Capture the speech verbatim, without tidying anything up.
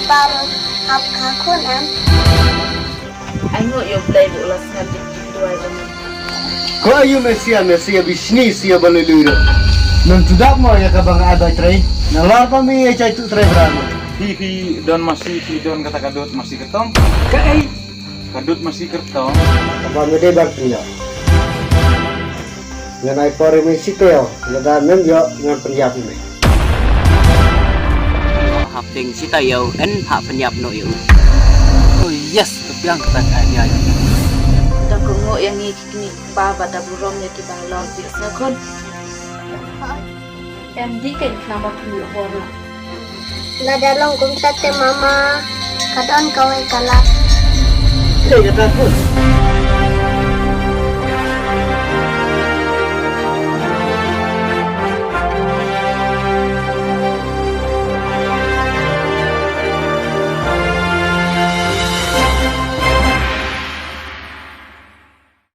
Baroh hap ka khun em. Ai ngu ïa u Blei ba u la sngap ïa ki duwai ba ngi. Ko ayu Mesia Mesia bishni sia balulu ro. Nan tudap mo ïa ka bang adai trei. Na lar pa mi ïa chai tu trei brano. Hi hi don masi hi don kata kadut masi ketong. Ka dut masi kertong. Kaba me dei bar pynïap. Ngan ai por ïa me siteo lada mem ïoh ngan pynïap ïa me. Hapdeng siteo en hap pynïap noh ïa u. Oh yes, ka biang ka tang idea ïa me. Da kyngoh ïa ngi ki kmie ki kpa bad da burom ïa ki ba halor phi sa khun. Em dih kein khnang ba phin ïoh bor noh. Lada long kumta te mama ka don kawei ka lad. Te kata pun